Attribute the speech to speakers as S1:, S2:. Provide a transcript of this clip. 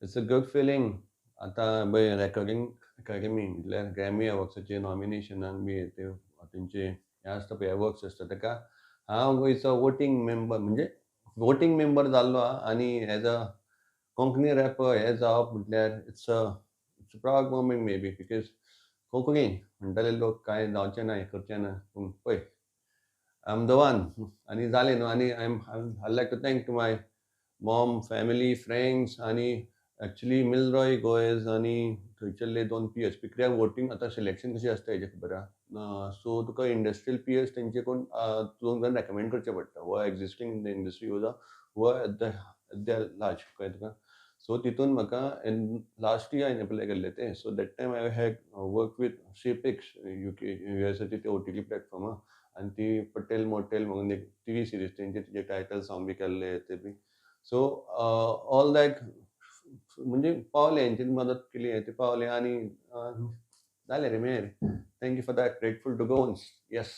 S1: It's a good feeling. आतां पळय, recording academy म्हटल्यार ग्रॅमी अवॉर्ड्साचे नॉमिनेशनाक बी ते तेंचे हें आसता पळय, अवॉर्ड्स आसता, तेका हांव गोंयचो वोटींग मेंबर, म्हणजे वोटींग मेंबर जाल्लो आहा. आनी एज अ कोंकणी रॅपर हें जावप म्हटल्यार it's a proud moment maybe, because Konkani म्हणटाले लोक कांय जावचें ना, हें करचें ना, पूण पळय, I am the one आनी जालें न्हू. आनी I like to thank to my mom, family, friends आनी एक्चुली मिलरॉय गोएज आनी थंयसरले दोन पियर्स. कित्याक वोटींग आतां सिलेक्शन कशें आसता हेजें खबर आहा. सो तुका इंडस्ट्रियल पियर्स तेंचे कोण दोन जाण रेकमेंड करचे पडटा, who existing in the industry who at the large, कळ्ळें तुका? सो तितून म्हाका लास्ट इयर हांवें एप्लाय केल्लें तें. So that time I had work with CPix UK, युएसाची ते ओटीटी प्लॅटफॉर्म आहा आनी ती पटेल मोटेल म्हणून एक टीव्ही सिरीज तेंचे, तेजे टायटल सॉंग बी केल्ले ते बी. सो ऑल that म्हणजे पावले, हेंची मदत केली ते पावले आनी जालें रे मेर. Thank you for that, grateful to Goans, yes.